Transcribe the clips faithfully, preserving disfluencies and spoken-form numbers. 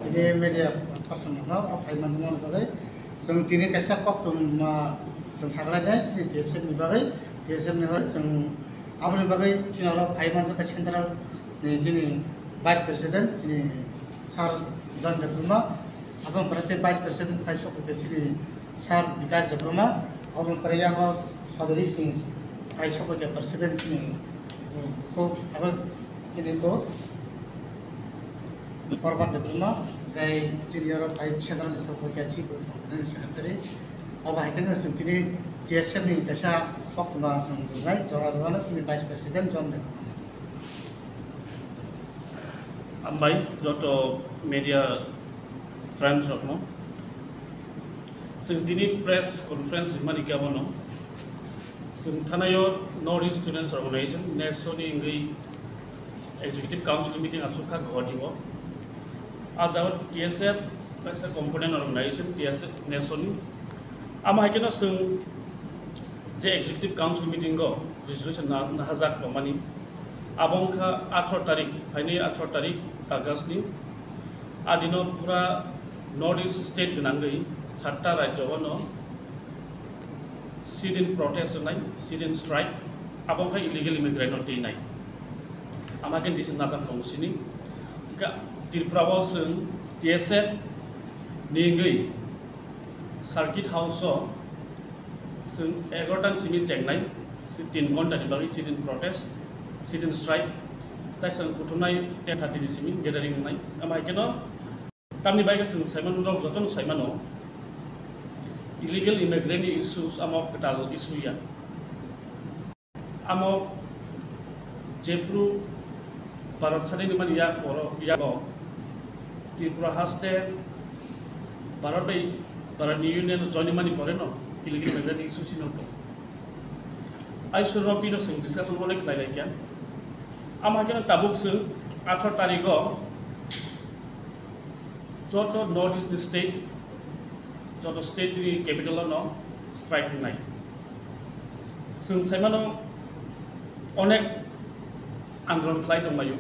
Tini media person rokno o phai manjakmani bagwi chwng tini kaisa koktwma chwng sakhlai nai chini T S F ni bagwi, T S F ni bagwi chwng aboni bagwi chini oro phai manjakha central ni chini vice president chini sir John Debbarma, aboni pore tei vice president phai sokphaikha chini sir Bikash Debbarma, aboni pore yango Sodori Singh phai sokphaikha president chini, um, bukhuk abo chini ko Korban Debbarma, tei chini oro phai central ni sokphaikha chief secretary. Abo hai kheno chwng tini T S F ni kaisa koktwma chwng tongnai, jora rwano chini vice president John Debbarma. Hambai joto media friends rokno. Chwng tini press conference rimani khe abono. Chwng thanaio North East Students Organization, NESO ni wngwi Executive Council meeting aswk kha Guwahati o. A jagao T S F kaisa component organization, T S F NESO ni. Amo hai kheno chwng je Executive Council meeting o resolution na, nahajak tongmani. Abo wngkha atharo tarik, phainai atharo tarik August ni. A dino pura North East state gwnangwi satta rajyo o no sit-in protest wngnai, sit-in strike, abo wngkha illegal immigrant no twinai. Ama khe disi najak tongo sini. Ga-, Tripura o chwng T S F ni wngwi Circuit House o chwng egarota ni simi chengnai, si tin ghonta ni bagwi sit-in protest, sit-in strike, tai chwng kuthumnai ten thirty ni simi gathering wngnai. Ama hai kheno tamni bagwi chwng saimano, norok jotono saimano, illegal immigrant ni issues amo kwtal issue ya. Amo jephru Bharat sadin mani yak poro, yago Tripura haste Bharat bai, Bharat ni Union join mani pore no illegal immigrant issue sino to. Ai suro pino sing discussion onek khlai lai kya. Ama kena tabuk sing atharo tarigo joto North East ni state, joto state ni capital no strike nai. Chwng saimano onek andolon khlai tonglaio,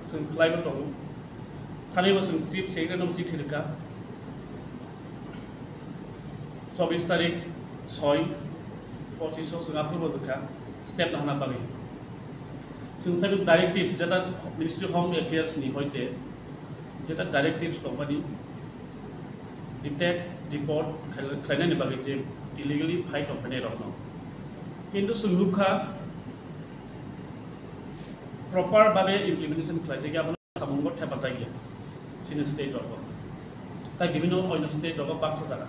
chwng khlaibo tongo. Thanibo chwng Chief Secretary no chithi rwkha. Chobbish tarik soi, pochish o chwng aphuru bo rwkha, step nahana bagwi. Chwng saimano directives, jeta Ministry of Home Affairs ni hoite, jeta directives tongmani, detect, deport khlai-, khlainani bagwi je illegally phai tongphainai rokno. Kintu chwng nukha proper babe implementation khlaijak ya, abono samungo thepajak ya chini state rogo. Tai bibhinno onyo state rogo baksa jaga.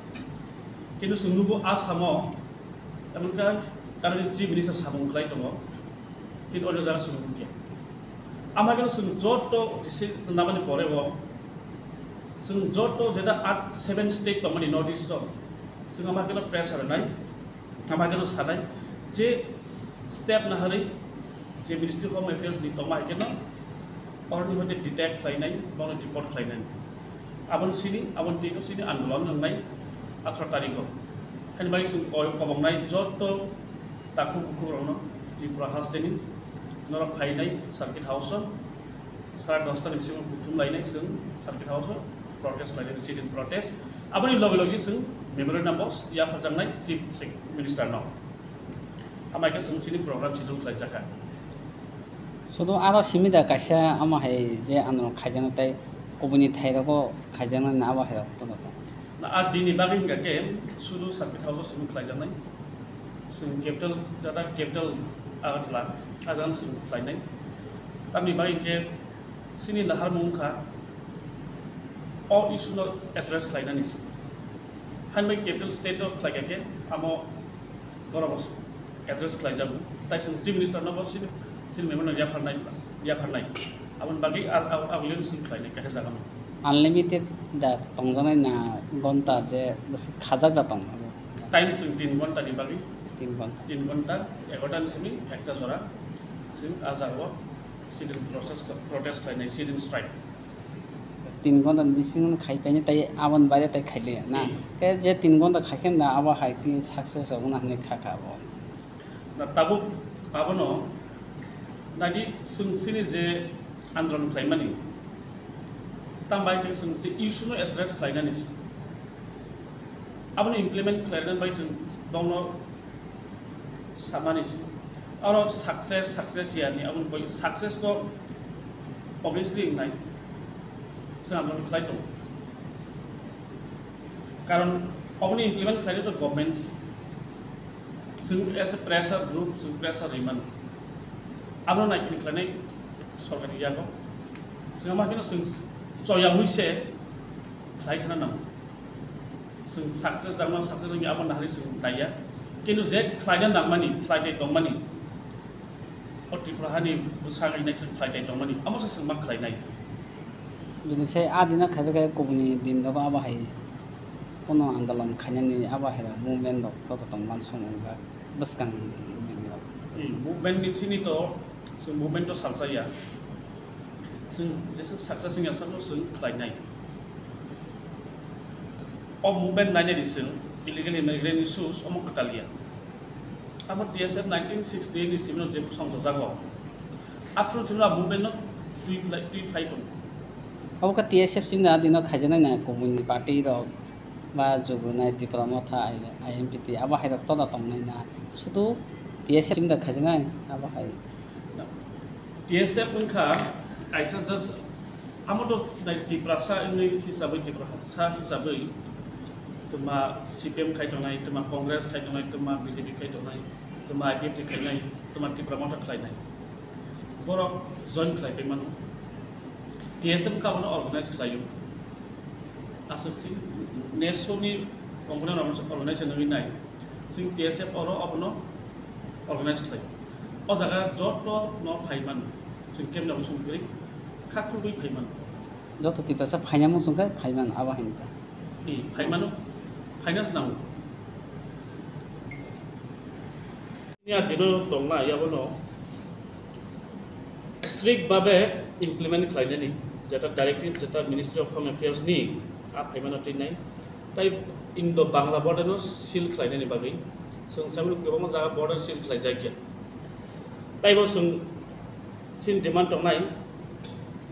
Kintu chwng nugo Assam o, emon ka, karon chief minister samung khlai tongo. Kintu onyo jaga chwng nukya. Ama khe chwng joto district namani pore o, chwng joto jeta at seven state tongmani North East o, chwng ama khe pressure nai, ama khe sanai je step naharwi je Ministry of Home Affairs ni tongma hai khe oroni hoite detect khlainai, bono deport khlainai. Aboni sini, aboni twi sini andolon wngnai atharo tariko. Hani bai chwng koi kobongnai joto takhuk bukhuk rokno Tripura hasteni norok phainai Circuit House o, sara dosta ni bisingo kuthum lainai chwng Circuit House o protest khlainai, sit-in protest. Aboni loge loge chwng memorandum bo yapharjaknai Chief Sec-, Minister no. Amai khe chwng chini program schedule khlaijakha. Sudu aro simi da kaisa amo hai je ano khaijano tei kubuni thai rogo khaijano na abo hai rok tono. Na a dini bagwi hingka khe sudu Circuit House o simi khlaijaknai. Chwng capital, jata capital Agartala, a jaga chwng khlainai. Tamni bagwi hingke chini naharmung wngkha o issue no address khlainani se. Hani bai capital state o khlaikha khe amo borok address khlaijago. Tai chwng Chief Minister no bo chini, chini memorandum yapharnai, yapharnai. Aboni bagwi ar, ar, agulini chwng khlainai kaisa jaga no. Unlimited da tongjaknai na gonta je bwswk khajak da tong? Time chwng tin gonta ni bagwi. Tin gonta. Tin gonta, egarota ni simi ekta jora chwng a jaga o sit-in process, protest khlainai, sit-in strike. Tin gonta ni bisingo khai painai tai aboni baire tai khailiya na? Hmm. Khe je tin gonta khai khe na abo hai khe success wngna hinwi kha kha abo. Na tabuk abono nadi chwng chini je andolon khlaimani, Tamo bai khe chwng je issue no address khlainani se. Abono implement khlainani bai chwng bongno samani se. Aro success, success ya ni aboni bai success to obviously wngnai. Chwng aboni khlai tongo. Karon oboni implement khlainai to government se. Chwng as a pressure group, chwng pressure rimani. Abono naikini khlainai sorkarni yago. Chwng ama haino chwng choyawi se khlai khna nango. Chwng success dangma success wngya abo nahari chwng daiya. Kintu je khlaina nangmani, khlai tei tongmani, o Tripura hani bwsang rinai chwng khlai tei tongmani, amo se chwng ma khlainai. Jodi se a dino khaibai khe kubuni din dogo abo hai kono andolon khainani abo hai rok movement rok to tong man song wngkha bwskang movement rok. Hmm, movement ni sini to, chwng movement to salsa ya. Chwng jesa success wngya sabo chwng khlainai. O movement nainai di chwng illegal immigrant issues omo kwtal ya. Abo T S F nineteen sixty-eight ni simi no je songsa jago. After chwng a movement no twi twi fight on. Abo ka T S F simi na dino khaijanai na kubuni party rok ba jubunai Tipra Motha, I M P T abo hai rok toda tongnai na sudu T S F simi da khaijanai abo hai. T S F wngkha kaisa just amo to nai Tiprasa wngwi hisabwi Tiprasa hisabwi twma C P M khai tongnai, twma Congress khai tongnai, twma B J P khai tongnai, twma I P F T khainai, twma Tipra Motha khlainai. Borok join khlai pai mano. T S F wngkha abono organize khlaio. Aswk si neso ni component organize wngwi nai. Chwng T S F oro abono organize khlai. O jaga joto no phai mano. Chwng kemni obo song kwrwi kha khulwi phai mano. Joto Tiprasa phaina muchung khe phai mano abo hai ta. Ni phai mano, phaina se nango. Ya dino tongna yabono strict babe implement khlainani, jeta directive, jeta Ministry of Home Affairs ni a phaimano twi nai. Tai Indo Bangla border no seal khlainani bagwi chwng saimano kwbangma jaga border seal khlaijakya. Taibo chwng chini demand tongnai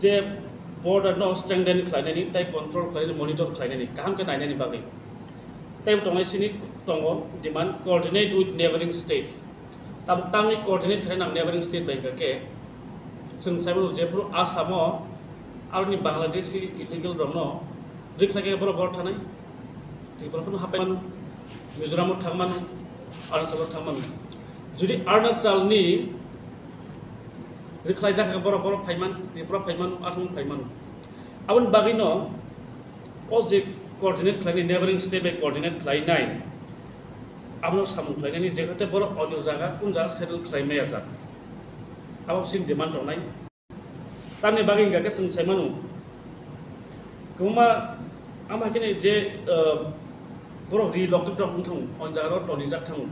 je border no strengthen khlainani, tai control khlainani, monitor khlainani, kaham khe nainani bagwi. Taibo tongnai chini tongo demand coordinate with neighboring states. Tabuk tangwi coordinate khlai nang neighboring state bai hwnkha khe, chwng saibo jephuru Assam o aroni Bangladeshi illegal rokno rikhlai khe borok borok thanai, Tripura phano hapai mano, Mizoram o thang mano, Arunachal o thang mano. Jodi Arunachal ni rikhlai jak khe borok borok phai man, Tripura phai mano, Assam phai mano. Aboni bagwi no o je coordinate khlainai, neighboring state bai coordinate khlainai, abono samung khlainani je khate borok onyo jaga kun jaga settle khlai maya jak, abo chini demand tongnai. Tamni bagwi hwnkha khe chwng sai mano, kwbangma ama khe je, uh, borok ri lok lok wng thango, on jaga rok toni jak thango,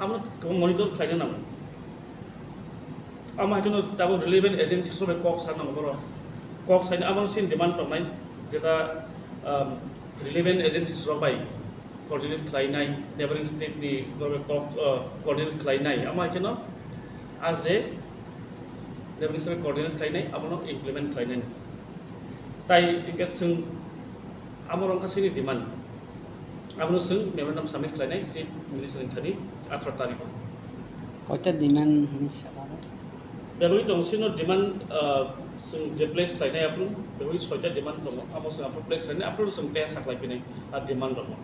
abono kwbangma monitor khlaina nango. Ama haikhe no tabuk relevant agencies rok bai kok sa nango borok. Kok saini abo chini demand tongnai, jeta, um, relevant agencies rok bai coordinate khlainai, neighboring state ni borok bai kok, uh, coordinate khlainai. Ama haikhe no a je neighboring state coordinate khlainai, abono implement khlainai. Tai hwnkhe chwng amo rok wngkha chini demand. Abono chwng memorandum submit khlainai Chief Minister ni thani atharo tarikh o. Koita demand hwnwi saka o? Bebagwi tong sino demand, ah, chwng je place khlainai aphuru bebagwi soita demand tongo. Amo chwng aphuru place khlainai aphuru chwng tei saklai phinai a demand rokno.